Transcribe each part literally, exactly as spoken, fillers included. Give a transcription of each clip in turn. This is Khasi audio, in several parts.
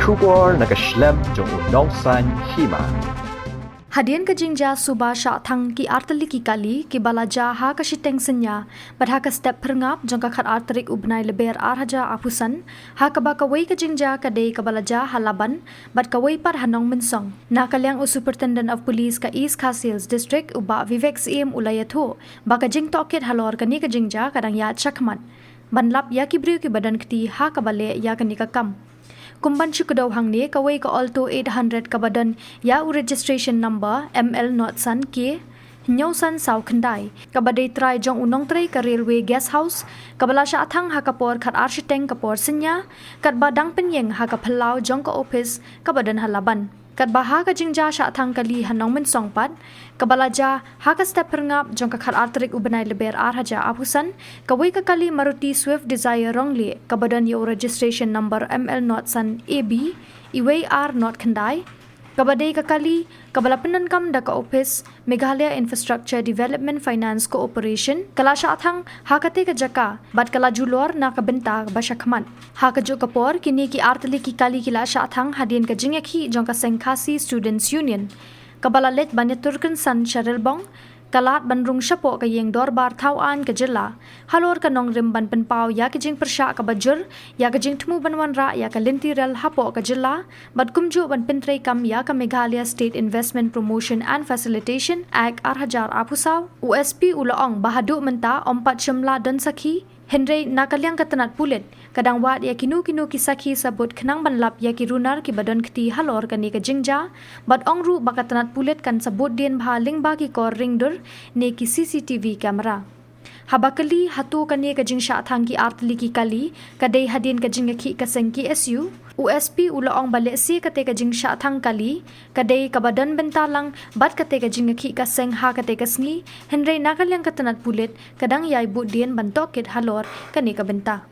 Khubor na ka shlem jong u nongsan hima. Hadien ka jingjia suba shah thang ki artylli ki kali kiba la jia ha ka shiteng synñia bad ha ka step phyrngap jong ka khatar tarik u bnai Lber ar hajar arphew san, ha kaba kawei ka jingjia ka dei kaba la jia ha Laban bad kawei pat ha Nongmynsong. Na ka liang u Superintendent of Police ka East Khasi Hills District u Bah Vivek Syiem u la ïathuh ba ka jingtohkit halor kane ka jingjia ka dang ïaid shakhmat ban lap ïa ki briew kiba don kti ha kaba leh ïa kane ka kam. Kumban shu kdew hangne, kawei ka Alto eight hundred kaba don ïa u registration number M L not san K hynñiew san saw khyndai, kaba dei trai jong u nongtrei ka Railway Guest House, kaba la shah thang ha ka por khatar shiteng ka por synñia, katba dang pynïeng ha ka phyllaw jong ka ophis kaba don ha Laban. Katba ha ka jingjia shah thang kali ha Nongmynsong pat, kaba la jia ha ka step phyrngap jong ka khatar tarik u bnai Lber ar hajar arphew san, kawei ka kali Maruti Swift Dzire rongleh kaba don ïa u registration number M L not san A B wei ar not khyndai, kaba dei ka kali kaba la pyndonkam da ka ophis Meghalaya Infrastructure Development Finance Corporation, ka la shah thang ha kata ka jaka bad ka la julor na ka bynta ba shakhmat. Ha kajuh ka por, kine ki artylli ki kali ki la shah thang hadien ka jingïakhih jong ka seng Khasi Students Union, kaba la leit ban ïatur kynsan sha Rilbong, ka lad ban rung shapoh ka ïing dorbar thawaiñ ka jylla halor ka nongrim ban pynpaw ïa ka jingpyrshah kaba jur ïa ka jingthmu ban wanrah ïa ka lynti rel hapoh ka jylla bad kumjuh ban pyntreikam ïa ka Meghalaya State Investment Promotion and Facilitation Act ar hajar arphew saw. U S P u la ong ba haduh mynta ym pat shym la don sakhi, hynrei na ka liang ka tnat pulit ka dang wad ïa kino kino ki sakhi sabut khnang ban lap ïa ki runar kiba don kti halor kane ka jingjia, bad ong ruh ba ka tnat pulit kan sabut dien bha lyngba ki kor ringdur ne ki C C T V camera. Haba kylli hato kane ka jingshah thang ki artylli ki kali ka dei hadien ka jingïakhih ka seng K S U, u S P u la ong ba lehse kata ka jingshah thang kali ka dei kaba don bynta lang bad kata ka jingïakhih ka seng ha kata ka sngi, hynrei na ka liang ka tnat pulit ka dang ïai bud dien ban tohkit halor kane ka bynta.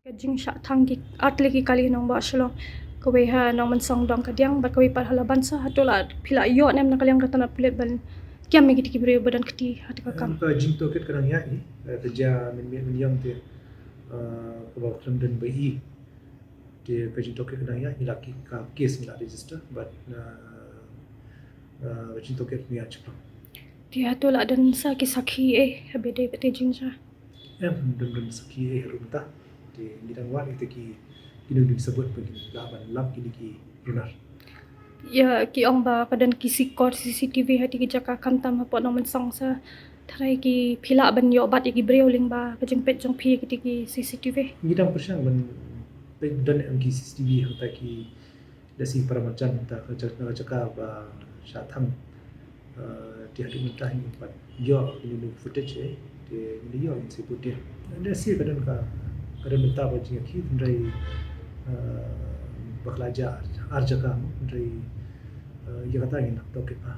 Ka jingshah thang ki artylli ki kali nongbah Shillong, kawei ha Nongmynsong Dongkadiang bad kawei pat ha Laban, sa hato la phi la ïoh ne em na ka liang ka tnat pulit ban kiam ïa kiti ki briew ba don kti ha kata ka kam? Em, ka jingtohkit ka dang ïaid hi, eh, ka jia mynmiet mynïong te, eh, kaba khlem don ba ïohi. Te ka jingtohkit ka dang ïaid, ngi la ki, ka case ngi la register, bad, eh, eh, ka jingtohkit ka ïaid shaphrang. Te hato la don sa ki sakhi eh haba dei bad te jingjia? Em, don, don sakhi eh haduh mynta. Te ngi dang wad ïa kita ki, kino kino ki sabut ba kin lah ban lap kine ki runar. Ïa, ki ong ba ka don ki sikor C C T V ha kiti ki jaka khamtam hapoh Nongmynsong, sa tharai ki phi lah ban ïoh bat ïa ki briew lyngba ka jingpeit jong phi ïa kiti ki C C T V? Ngi dang pyrshang ban peit don em ki C C T V hangta ki, da shi para marjan hangta ka jaka, ka jaka ba shah thang. Eh, te haduh mynta ngim pat ïoh kine ki footage eh, te ngin ïoh ngin sa bud dien. Da shi ka don ka, ka don bynta ba jingïakhih, hynrei, eh, ba ka la jia ar jaka mo, hynrei, eh, ïa kata ngin hap tohkit bha.